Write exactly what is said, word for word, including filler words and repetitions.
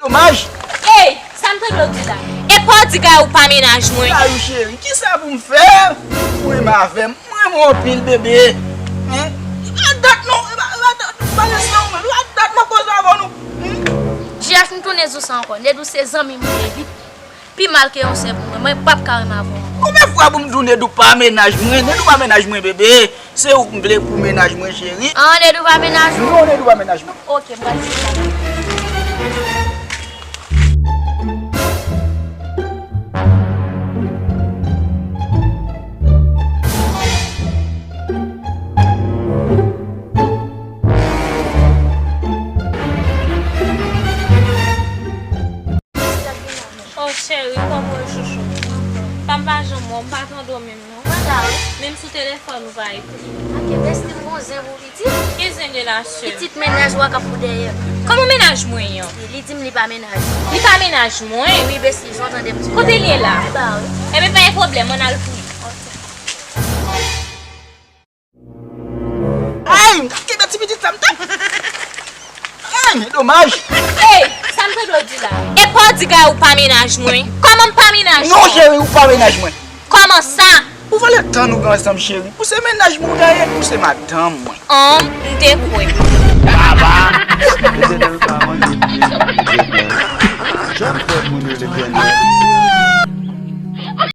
Domaj! Ey, sa m tande w di la? E pa w di Gayou pa mennaj mwen? Gayou cheri, kisa pou m fè? Ou renmen avè m? M renmen w anpil, bebe. Hein? E pa dat non, e pa, e pa dat, pa res nan ou menm, e pa dat m ap koze avè w non. Hmm? J H, m tounen di w sa ankò. Nedou se zanmi m li ye, li pi mal ke yon sè pou mwen. Mwen p ap ka renmen avè w ankò. Konbyen fwa pou m di w Nedou pa mennaj mwen? Nedou pa mennaj mwen, bebe. Se ou m vle pou mennaj mwen, cheri. An, Nedou pa mennaj ou? Non, Nedou pa mennaj mwen. Ok, m pral di sa. Oh, cheri, kòman w ye, chouchou? Pa m pa janm wè w, m pa tande w menm non. Mwen la wi. Menm sou telefòn ou pa epi. Ok, besti, m gon zen pou pitit. Ki zen de la sè? Pitit mennaj ou a k ap pou dèyè m. Kòman mennaj mwen an? Li di m li pa mennaj ou. Li pa mennaj mwen? Wi, besti, jan w tande m di w la. Kote l ye la? Anba wi. Enben, pa gen pwoblèm, ann al pou li. Ok. Ay, m t ap kenbe ti pitit sa, m t ap. Ay, domaj. Ey, sa m tande w di la? E pa w di Gayou pa mennaj mwen? Kòman m pa mennaj ou? Non, cheri, ou pa mennaj mwen. Kòman sa? Ou vòlè tan nou gen ansanm, cheri. Ou se mennaj mwen ou genyen, ou se madanm mwen. An, m te kwè. Baba!